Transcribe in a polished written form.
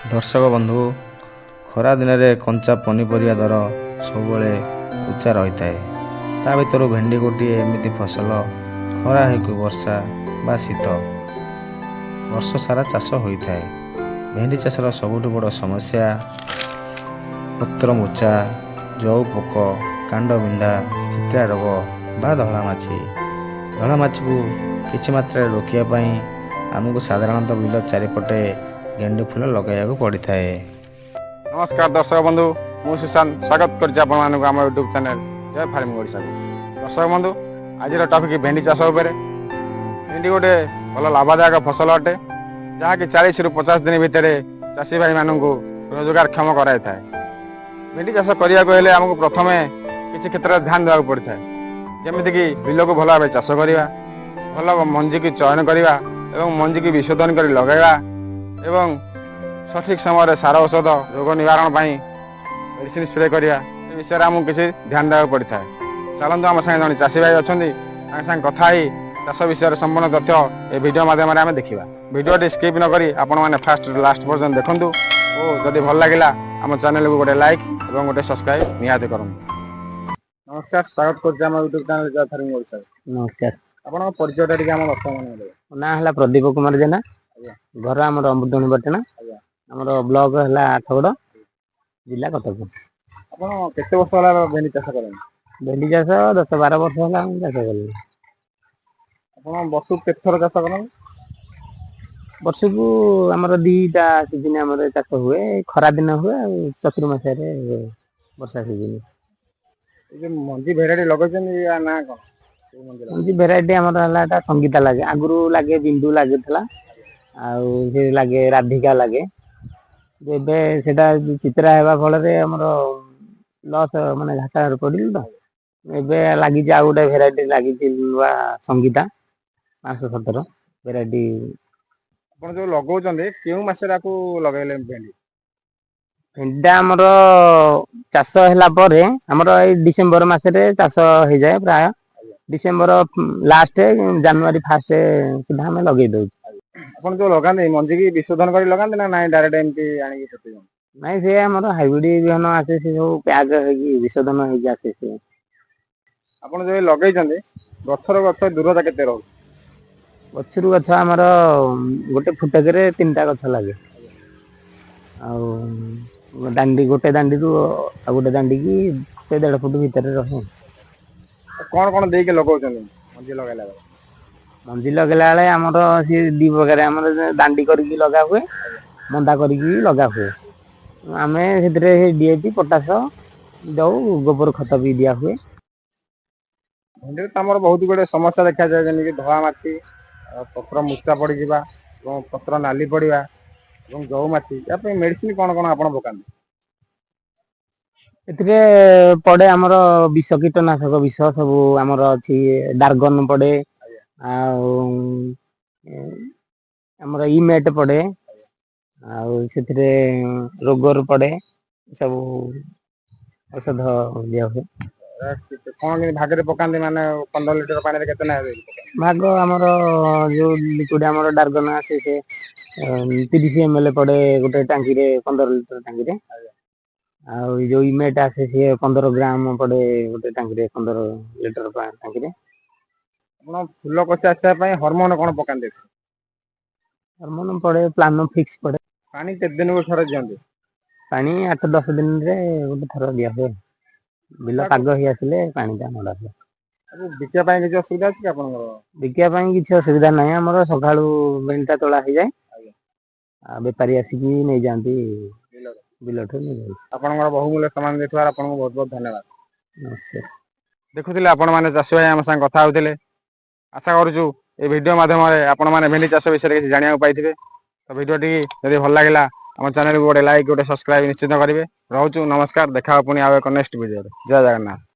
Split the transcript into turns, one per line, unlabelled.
ଦର୍ଶକ ବନ୍ଧୁ, ଖରା ଦିନରେ କଞ୍ଚା ପନିପରିବା ଦର ସବୁବେଳେ ଉଚ୍ଚା ରହିଥାଏ। ତା ଭିତରୁ ଭେଣ୍ଡି ଗୋଟିଏ ଏମିତି ଫସଲ, ଖରା ହେଉ କି ବର୍ଷା ବା ଶୀତ, ବର୍ଷ ସାରା ଚାଷ ହୋଇଥାଏ। ଭେଣ୍ଡି ଚାଷର ସବୁଠୁ ବଡ଼ ସମସ୍ୟା ପତ୍ର ମୋଚା, ଜଉ ପୋକ, କାଣ୍ଡ ବିନ୍ଧା, ଚିତ୍ରା ରୋଗ ବା ଧଳା ମାଛି। ଧଳା ମାଛିକୁ କିଛି ମାତ୍ରାରେ ରୋକିବା ପାଇଁ ଆମକୁ ସାଧାରଣତଃ ବିଲ ଚାରିପଟେ ଗେଣ୍ଡୁ ଫୁଲ ଲଗାଇବାକୁ ପଡ଼ିଥାଏ।
ନମସ୍କାର ଦର୍ଶକ ବନ୍ଧୁ, ମୁଁ ସୁଶାନ୍ତ ସ୍ୱାଗତ କରୁଛି ଆପଣମାନଙ୍କୁ ଆମ ୟୁଟ୍ୟୁବ୍ ଚ୍ୟାନେଲ୍ ଜୟ ଫାର୍ମିଂ ଓଡ଼ିଶାକୁ। ଦର୍ଶକ ବନ୍ଧୁ, ଆଜିର ଟପିକ୍ ଭେଣ୍ଡି ଚାଷ ଉପରେ। ଭେଣ୍ଡି ଗୋଟେ ଭଲ ଲାଭଦାୟକ ଫସଲ ଅଟେ, ଯାହାକି 40ରୁ 50 ଦିନ ଭିତରେ ଚାଷୀ ଭାଇମାନଙ୍କୁ ରୋଜଗାରକ୍ଷମ କରାଇଥାଏ। ଭେଣ୍ଡି ଚାଷ କରିବାକୁ ହେଲେ ଆମକୁ ପ୍ରଥମେ କିଛି କ୍ଷେତ୍ରରେ ଧ୍ୟାନ ଦେବାକୁ ପଡ଼ିଥାଏ, ଯେମିତିକି ବିଲକୁ ଭଲ ଭାବେ ଚାଷ କରିବା, ଭଲ ମଞ୍ଜିକୁ ଚୟନ କରିବା ଏବଂ ମଞ୍ଜିକୁ ବିଶୋଧନ କରି ଲଗାଇବା ଏବଂ ସଠିକ୍ ସମୟରେ ସାର, ଔଷଧ, ରୋଗ ନିବାରଣ ପାଇଁ ମେଡ଼ିସିନ ସ୍ପ୍ରେ କରିବା। ଏ ବିଷୟରେ ଆମକୁ କିଛି ଧ୍ୟାନ ଦେବାକୁ ପଡ଼ିଥାଏ। ଚାଲନ୍ତୁ, ଆମ ସାଙ୍ଗେ ଜଣେ ଚାଷୀ ଭାଇ ଅଛନ୍ତି, ତାଙ୍କ ସାଙ୍ଗେ କଥା ହେଇ ଚାଷ ବିଷୟରେ ସମ୍ପୂର୍ଣ୍ଣ ତଥ୍ୟ ଏ ଭିଡ଼ିଓ ମାଧ୍ୟମରେ ଆମେ ଦେଖିବା। ଭିଡ଼ିଓଟି ସ୍କିପ୍ ନ କରି ଆପଣମାନେ ଫାଷ୍ଟ ଲାଷ୍ଟ ପର୍ଯ୍ୟନ୍ତ ଦେଖନ୍ତୁ ଓ ଯଦି ଭଲ ଲାଗିଲା, ଆମ ଚ୍ୟାନେଲକୁ ଗୋଟେ ଲାଇକ୍ ଏବଂ ଗୋଟେ ସବସ୍କ୍ରାଇବ୍ ନିହାତି କରନ୍ତୁ। ନମସ୍କାର, ସ୍ୱାଗତ କରୁଛି ଆମ ୟୁଟ୍ୟୁବ୍ ଚ୍ୟାନେଲ ଜୟ ଫାର୍ମିଂ ଓଡ଼ିଶାକୁ।
ନମସ୍କାର।
ଆପଣଙ୍କ ପରିଚୟଟା ଟିକେ ଆମ ଦର୍ଶକମାନଙ୍କୁ ଦେବେ।
ମୋ ନାଁ ହେଲା ପ୍ରଦୀପ କୁମାର ଜେନା। ଘର ଆମର ଅମୃତଭଣ୍ଡା। ଆମର ବ୍ଲକ ହେଲା ଆଠଗଡ଼, ଜିଲ୍ଲା କଟକ।
ଆପଣ କେତେ ବର୍ଷ ହେଲା ଭେଣ୍ଡି ଚାଷ କରନ୍ତି?
ଭେଣ୍ଡି ଚାଷ 10-12 ବର୍ଷ ହେଲା ମୁଁ ଚାଷ କଲିଣି।
ଆପଣ ବର୍ଷକୁ କେତେ ଥର ଚାଷ କରନ୍ତି?
ବର୍ଷକୁ ଆମର ଦିଟା ସିଜିନ ଆମର ଚାଷ ହୁଏ। ଖରା ଦିନ ହୁଏ ଆଉ ଚତୁର୍ମାସରେ ବର୍ଷା ସିଜିନ।
ଏ ଯୋଉ ମଞ୍ଜି ଭେରାଇଟି ଲଗେଇଛନ୍ତି, ୟା ନାଁ କଣ? କୋଉ ମଞ୍ଜି ଲଗେଇଛନ୍ତି?
ମଞ୍ଜି ଭେରାଇଟି ଆମର ହେଲା ଏଟା ସଙ୍ଗୀତା ଲାଗେ, ଆଗରୁ ଲାଗେ ବିନ୍ଦୁ ଲାଗୁଥିଲା, ଆଉ ସେ ଲାଗେ ରାଧିକା ଲାଗେ। ଏବେ ସେଟା ଚିତ୍ରା ହେବା ଫଳରେ ଆମର ଲସ୍, ମାନେ ଘାଟାରେ ପଡିଲୁ ତ। ଏବେ ଲାଗିଛି ଆଉ ଗୋଟେ ଭେରାଇଟି ଲାଗିଛି ନୂଆ, ସଙ୍ଗୀତା 517 ଭେରାଇଟି।
ଆପଣ ଯୋଉ ଲଗଉଛନ୍ତି, କେଉଁ ମାସରେ ଆକୁ ଲଗେଇଲେ ଭେଣ୍ଡି?
ଭେଣ୍ଡିଟା ଆମର ଚାଷ ହେଲା ପରେ ଆମର ଏଇ ଡିସେମ୍ବର ମାସରେ ଚାଷ ହେଇଯାଏ ପ୍ରାୟ। ଡିସେମ୍ବର ଲାଷ୍ଟ, ଜାନୁଆରୀ ଫାଷ୍ଟ ସୁଦ୍ଧା ଆମେ ଲଗେଇ ଦଉଛୁ।
ଆପଣ ଯୋଉ ଲଗାନ୍ତି, ମଞ୍ଜିକି ବିଶୋଧନ କରି ଲଗାନ୍ତି ନା ନାଇଁ ଡାଇରେକ୍ଟ ଏମିତି ଆଣିକି ପୋତି ଦିଅନ୍ତି?
ନାଇଁ, ସେ ଆମର ହାଇବ୍ରିଡ ବିହନ ଆସେ, ସେ ସବୁ ପ୍ୟାକ୍ ହେଇକି ବିଶୋଧନ ହେଇକି ଆସେ ସେ।
ଆପଣ ଯୋଉ ଏ ଲଗେଇଛନ୍ତି, ଗଛର ଗଛ ଦୂରତା କେତେ ରହୁଛି?
ଗଛରୁ ଗଛ ଆମର ଗୋଟେ ଫୁଟକରେ ତିନିଟା ଗଛ ଲାଗେ। ଆଉ ଦାଣ୍ଡି, ଗୋଟେ ଦାଣ୍ଡିରୁ ଆଉ ଗୋଟେ ଦାଣ୍ଡିକି ସେ 1.5 ଫୁଟ ଭିତରେ ରହେ।
କଣ କଣ ଦେଇକି ଲଗଉଛନ୍ତି ମଞ୍ଜି ଲଗାଇଲା ବେଳେ?
ମଞ୍ଜି ଲଗେଇଲା ବେଳେ ଆମର ସିଏ ଦି ପ୍ରକାର, ଆମର ଦାଣ୍ଡି କରିକି ଲଗା ହୁଏ, ମନ୍ଦା କରିକି ଲଗା ହୁଏ। ଆମେ ସେଥିରେ ଡିଏପି, ପଟାସ ଦଉ, ଗୋବର ଖତ ବି ଦିଆ ହୁଏ।
ଭେଣ୍ଡିରେ ତ ଆମର ବହୁତ ଗୁଡେ ସମସ୍ୟା ଦେଖାଯାଏ, ଯେମିତି ଧଳା ମାଛି, ଆଉ ପତ୍ର ମୁଚା ପଡିଯିବା ଏବଂ ପତ୍ର ନାଲି ପଡିବା ଏବଂ ଜଉ ମାଛି। ୟା ପାଇଁ ମେଡିସିନ କଣ କଣ ଆପଣ ପକାନ୍ତି?
ଏଥିରେ ପଡେ ଆମର ବିଷ, କୀଟନାଶକ ବିଷ ସବୁ ଆମର ଅଛି। ଡାର୍ଗନ ପଡେ ଆଉ ଆମର ଇମେଟ ପଡେ, ଆଉ ସେଥିରେ ରୋଗର ପଡେ, ସବୁ ଔଷଧ ଦିଆ ହୁଏ।
ଏରା କଣ କେମିତି ଭାଗରେ ପକାନ୍ତି? ମାନେ 15 ଲିଟର ପାଣିରେ କେତେ ନାଖେ ଦେଇକି ପକାନ୍ତି?
ଭାଗ ଆମର ଯୋଉ ଲିକ୍ୱିଡ ଆମର ଡାର୍ଗନ ଆସେ, ସେ 30 ଏମ ଏଲ ପଡେ ଗୋଟେ ଟାଙ୍କିରେ, 15 ଲିଟର ଟାଙ୍କିରେ। ଆଉ ଏଇ ଯୋଉ ଇମେଟ ଆସେ, ସିଏ 15 ଗ୍ରାମ ପଡେ ଗୋଟେ ଟାଙ୍କିରେ, 15 ଲିଟର ଟାଙ୍କିରେ।
ଆପଣ ଫୁଲ କଷି ଆସିବା ପାଇଁ ହରମୋନ କଣ ପକାନ୍ତି ଏଥିରେ?
ହରମୋନ ପଡେ, ପ୍ଲାନୋ ଫିକ୍ସ ପଡେ।
ପାଣି କେତେ ଦିନକୁ ଥରେ ଦିଅନ୍ତି?
ପାଣି 8-10 ଦିନରେ ଗୋଟେ ଥର ଦିଆ ହୁଏ। ବିଲ ପାଗ ହେଇ ଆସିଲେ ପାଣିଟା ମଡା ହୁଏ।
ତାକୁ ବିକିବା ପାଇଁ କିଛି ଅସୁବିଧା ଅଛି କି ଆପଣଙ୍କର?
ବିକିବା ପାଇଁ କିଛି ଅସୁବିଧା ନାହିଁ। ଆମର ସକାଳୁ ଭେଣ୍ଡିଟା ତୋଳା ହେଇଯାଏ ଆଉ ବେପାରୀ ଆସିକି ନେଇଯାଆନ୍ତି।
ବିଲରୁ?
ବିଲଠୁ ନେଇଯାଆନ୍ତି।
ଆପଣଙ୍କର ବହୁମୂଲ୍ୟ ସମୟ ଦେଇଥିବାରୁ ଆପଣଙ୍କୁ ବହୁତ ବହୁତ ଧନ୍ୟବାଦ।
ନମସ୍କାର।
ଦେଖୁଥିଲେ ଆପଣମାନେ, ଚାଷୀ ଭାଇ ଆମ ସାଙ୍ଗେ କଥା ହଉଥିଲେ। ଆଶା କରୁଛୁ ଏ ଭିଡ଼ିଓ ମାଧ୍ୟମରେ ଆପଣମାନେ ଭେଣ୍ଡି ଚାଷ ବିଷୟରେ କିଛି ଜାଣିବାକୁ ପାଇଥିବେ। ତ ଭିଡ଼ିଓଟି ଯଦି ଭଲ ଲାଗିଲା, ଆମ ଚ୍ୟାନେଲକୁ ଗୋଟେ ଲାଇକ୍, ଗୋଟେ ସବସ୍କ୍ରାଇବ ନିଶ୍ଚିତ କରିବେ। ରହୁଛୁ, ନମସ୍କାର। ଦେଖା ହେବ ପୁଣି ଆଉ ଏକ ନେକ୍ସଟ ଭିଡ଼ିଓରେ। ଜୟ ଜଗନ୍ନାଥ।